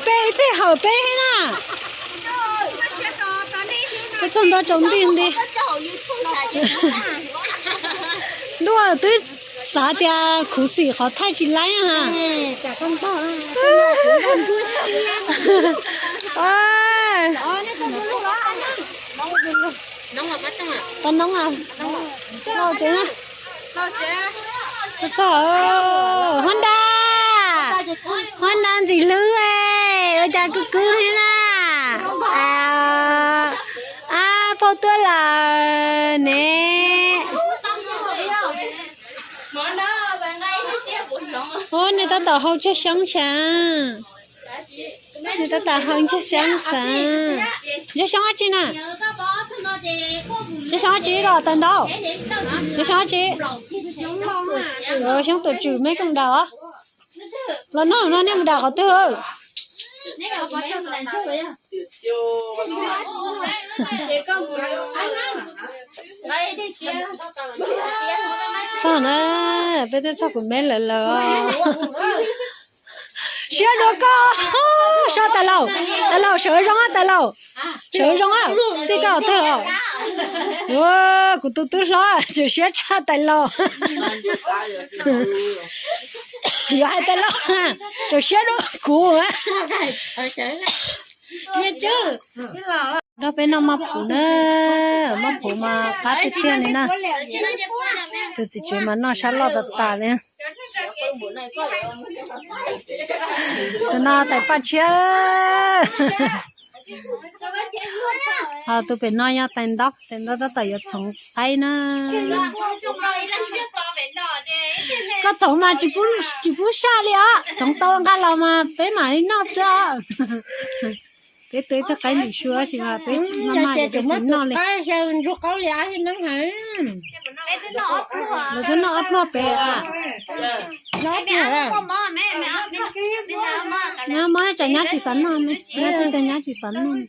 Peb ib teg hawm peb thiab na. Peb txog ntua tsaus nti nti. Ntuj, twb xav tias khuv xim qhov thaij tsis laib ha. Tau noob a. Txog, Huab Nra, Huab Nra ntxim hlub, ua cas kub kub thiab na. A, phauj tuaj lawm ne. Ua, nws tab tom hau tsag xyoob xav. Nws tab tom hau tsag xyoob xav. Tsag xyoob dab tsi na? Tsag xyoob dab tsi los tawm ntau? Tsag xyoob dab tsi? Xyoob tus tswm meb koom daus. Los noj no nej mus daus qhov twg? Txog na, peb twb txog kuv meb lawm lawm. Siab dua koj, so tais laus, tais laus sawv zoo tais laus, sawv zoo, txij koj twg os. Ua, kuv tus tub hlob tseem siab tshaj tais laus. Yuav hais tais laus, tseem siab dua kuv. Nrog peb noj maj phuv na, maj phuv mas qab tiag tiag li na. Tus txiv tsev mas noj sab loj tas tas li. Tus no tais paj tshiab. Ho tus pem no yog tais ntaub, tais ntaub tab tom yuav txhoov qaib na. Koj txhoov mas tsis pub saj li os, txhoov tau nqa los mas peb mam li noj xwb os. Peb tuaj ib tug qaib ntsim suab tsis mas peb maj maj ces peb tsis noj li. Lawv twb noj ob pluag pem. Nyab mob tsam nyab tsis xav noj, nyab twb tias nyab tsis xav noj.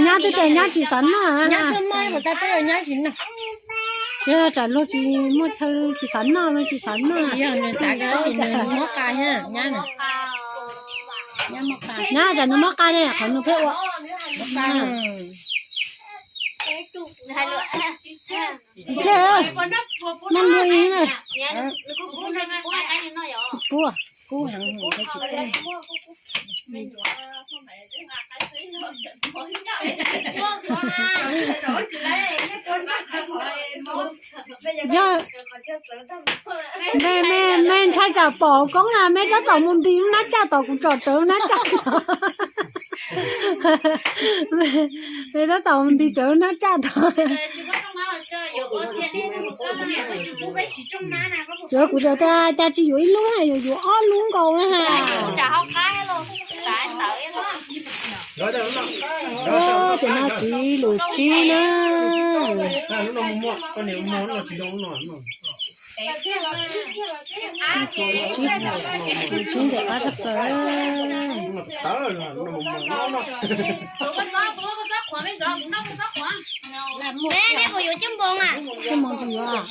Nyab twb tias nyab tsis xav noj. Tsis tsam luag tsis muaj chaw tsis xav noj, luag tsis xav noj. Nyab tsam nws mob qa ne, qhov nws pheej ua. Ntshe noj luag ib na. Tsis pub. Yog me, me ntshai tsam pom koob na, me tab tom mus nti lub nab tsaj tom kuv tsom rawv lub nab tsaj. Me tab tom mus nti rawv lub nab tsaj tom. Cov kuv txawm tias cas tsis yuav ib lub, yuav yuav ob lub nkaus na ha. Ces no txiv lus tsib na. Lus tsib, lus tsib ntawm qab sab plaws. Coj mus tsis yuav.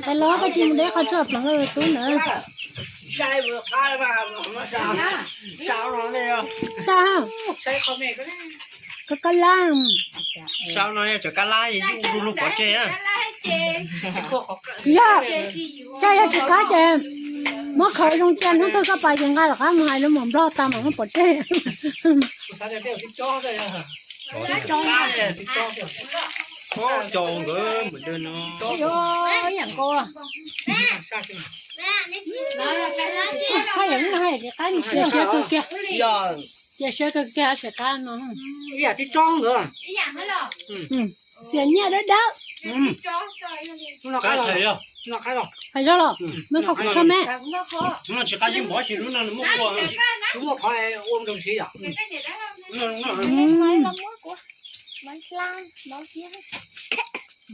Tais laus, koj cia mus de qhov tshuaj pleev tub ntawd. Koj kab lab. Yog, yog tsis qab ces muab khawv zoo cia hnub twg koj pais ces nqa rov qab mus hais lus mom nplog tas mam muab pov tseg. Cia siab kawg kiag, cia siab kawg kiag, tsis qab no. Xiam nyiaj dawb dawb. Hais zog los, me qhov kuv tshaj me.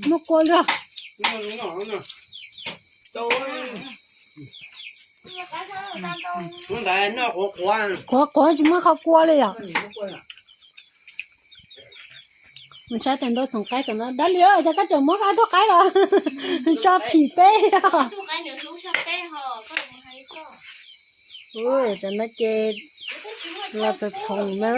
Muab kua lwg. Quav quav tsis muaj qhov kua li yom. Mus saib tais ntaub txhoov qaib tom no dab li, cas koj tseem muab ob tug qaib los tso phim peb. Ua, cov no ces los txog txhoov na.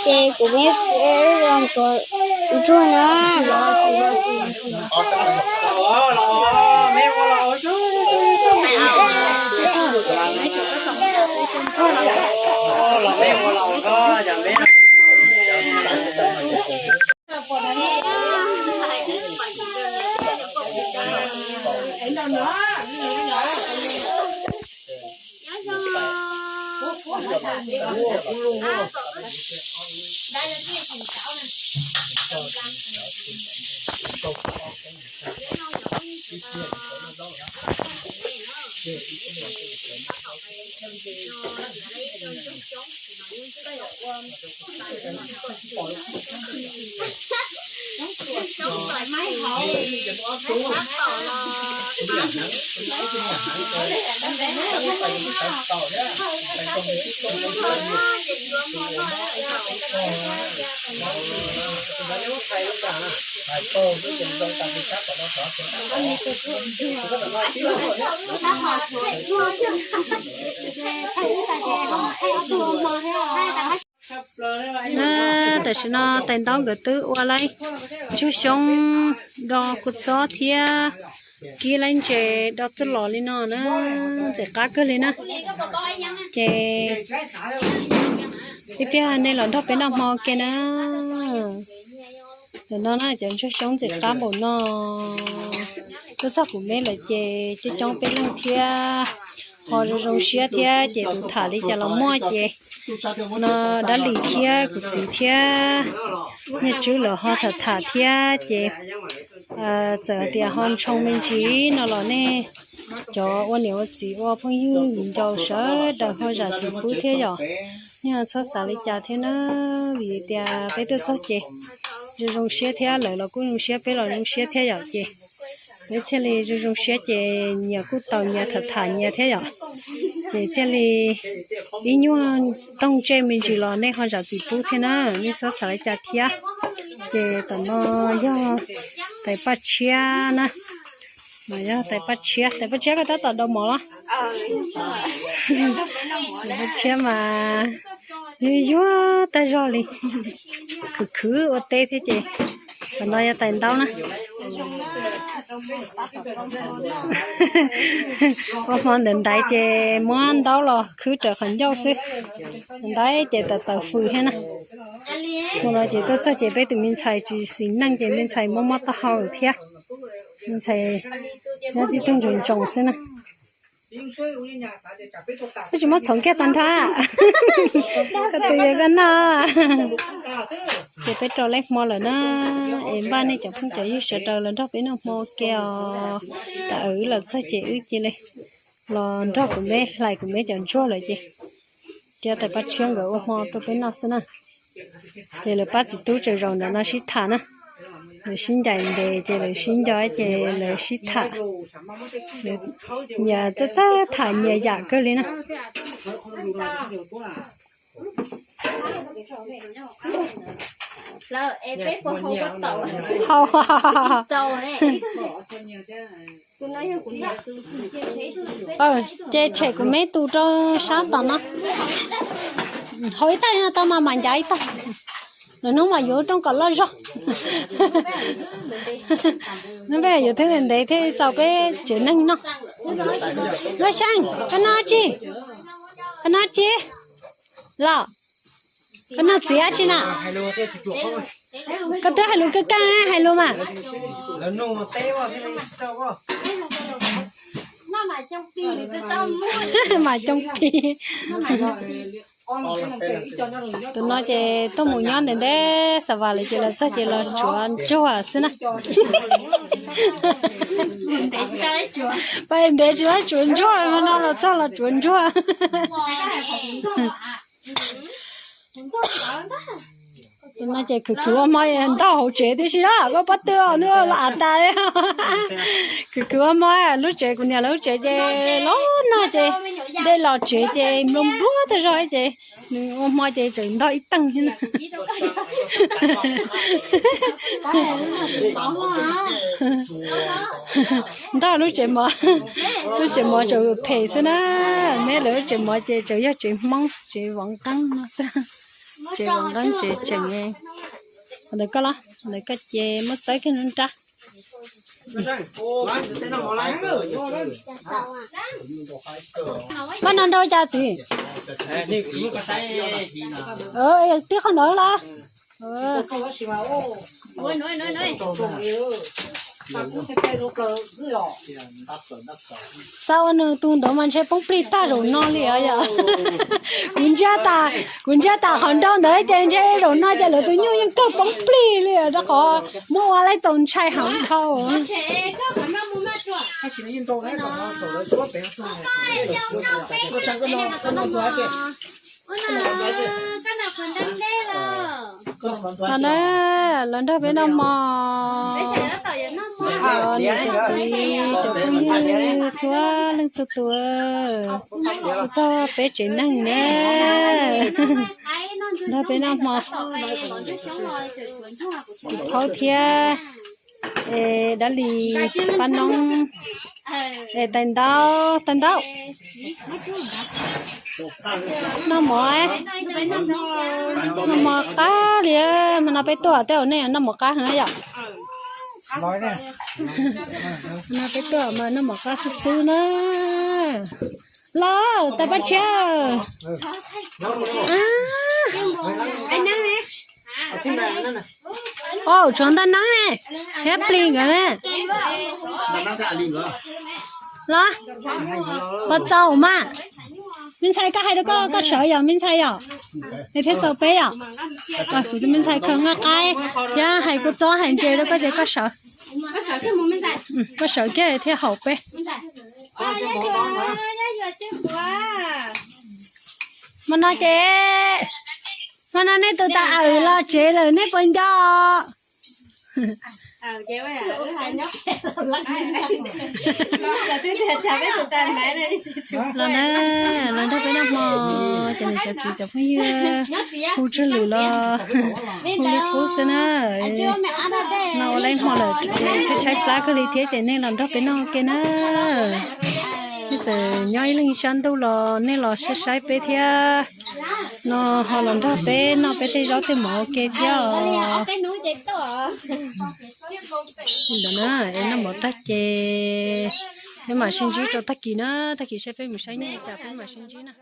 Ces kuv me zoo tuaj na. Na, tam sim no tais ntaub nkawd twb ua laib ntsuag xyoob do kua txob thiab kib laib ntses do txuj lom li no na, ntxim qab kawg li na. Ces ib pliag nej los nrog peb noj hmo ke na. Tam no na cov ntsuag xyoob ntxim qab npaum no. Tuaj txog kuv me lawm ces coob coob peb leeg thiab, ho zoo zoo siab thiab ces tus tham li cas los muaj ces no dab lis thiab kuv txiv thiab Nyiaj Tswb lawv ho tham tham thiab ces txawm hais tias ho ntshoo me ntsis no los nej cov ua niam ua txiv ua phooj ywg viv ncaus sawv daws ho zam txim pub thiab yom. Nej ho txhob xav li cas thiab na, vim tias peb tuaj txog ces zoo zoo siab thiab lawv los kuj zoo siab peb los zoo siab thiab yom ces peb thiaj li zoo zoo siab ces nyias kuj tau nyias tham tham nyias thiab yom. Ces thiaj li ib nyuag toog tsej me ntsis los nej ho zam txim pub thiab na, nej txhob xav li cas thiab. Ces tam no yog tais paj tshiab na, mas yog tais paj tshiab, tais paj tshiab koj tab tom dau mov los? Tais paj tshiab mas yuag yuag tag zog li, khwv khwv ua teb thiab ces tam no yog tais ntaub na. Ua hmo ntawm ntaiv ces muab ntaub los khwb raws qhov ncauj xwb. Ntaiv ces tawm tawm fws thiab na. Hmo no ces tuaj txog ces peb tus me ntxhais tsis xis neej ces me ntxhais mob mob taub hau thiab. Me ntxhais nyob tib tug ntsoos ntsoos xwb na. Koj tsis muab txhoov kiag tag nrho, koj tus yog koj noj. Ces peb rau lej hmo lawm na, es npaj nej cov phooj cov ywg sawv daws los nrog peb noj hmo ke os. Tam wb los txog ces wb cia li los nrog kuv me hlais kuv me cov ntsuag lawm ces cia tais paj tshiab nkawd ua hmo rau peb noj xwb na. Ces lawv pab txiv tub tsaws zaum ntawm no sib tham na. Lawv sib ncaim ntes ces lawv sib nco ces lawv sib tham. Nyias txawj txawj tham nyias yam kawg li na. Hau. Ces tshem kuv me tus rau sab tom no. Hau ib tag no tau mas mam ncav ib tag. Lwm hnub mas yuav rooj kom loj zog. Hnub peb yuav thwb ntev thiaj txaus peb tsev neeg noj. Lub Xyeej, koj noj tsi? Koj noj tsi? Los, koj noj txiv tsi na? Koj twb hais lus kawg kawg hais lus mas. Mas coob pis. Tus no ces tuaj mus nyob ntev ntev xa vas lawm ces los txog ces los tsuav ntsuag xwb na. Pais ntev tsis tau tsuav ntsuag, no los txog los tsuav ntsuag. Tus no ces khwv khwv ua hmo ntog hauv tsev tib si na, koj pab twg nws los av tas li. Khwv khwv ua hmo, lub tsev kuv niam lawv lub tsev ces los no ces Dej los tsev ces nplua npuag tag zog ces nws ua hmo ces tseem ntog ib teeg thiab na. Ntog lub tsev mov, lub tsev mov tseem phem xwb na. Neb lawv lub tsev mov ces tseem yog tsev Hmoob, tsev vov nqeeb no xwb. Tsev vov nqeeb tsev tseem. Ntawm koj los, ntawm koj ces muab txawb kiag nruab nrab. Koj no nrau cas txiv? Tib qhov ntawd los. Xa ua nws tus ntawd mas ntshe poob plig tag zaum no li os yom. Kuv ntsiab tas, kuv ntsiab tas qhov nrau ntawd ces ntshe zaum no ces lawv tus nyuj yeej kawg poob plig li os, rau qhov muab ua laib txaus ntshai heev dhau. Los na, los nrog peb noj mov. Niam cov txiv cov phooj ywg txhua leej txhua tus, txog peb tsev neeg na, nrog peb noj hmo. Thaub thiab, es dab li paj noob, es tais ntaub, tais ntaub. Noj mov, noj mov qab li, hmo no peb tuaj tej zaum nej noj mov qab heev yom. Hmo no peb tuaj mas noj mov qab xwb xwb na. Los tais Paj Tshiab. Au, tshuav ntaj neeb ne, thiab plig nkawd ne. Los, puas txaus mas? Me ntxhais, koj hais rau koj, koj sawv yom me ntxhais yom? Es thiaj txaus peb yom? Kuv tus me ntxhais khaws nqaij qaib thiab hais kua txob hais ntses rau koj ces koj sawv. Koj sawv kiag thiaj haum peb. Hmo no ces, hmo no nej tus tas awm los tsev lawm nej puas nco? Los na, los nrog peb noj hmo, ces niam cov txiv cov phooj ywg hu tsawg lwm los hu li qub xwb na. No ua leb hmo lawm ces tshaib tshaib plab kawg li thiab ces nej los nrog peb noj ua ke na. Nej txawm nyob ib leeg sab ntuj los nej los saib saib peb thiab, no ho los nrog peb noj peb tej zaub tej mov ua ke thiab os. Ntawd na, es noj mov tag ces peb mam sib ntsib rau tag kis na, tag kis saib peb mus saib nyiaj cas peb mam sib ntsib na.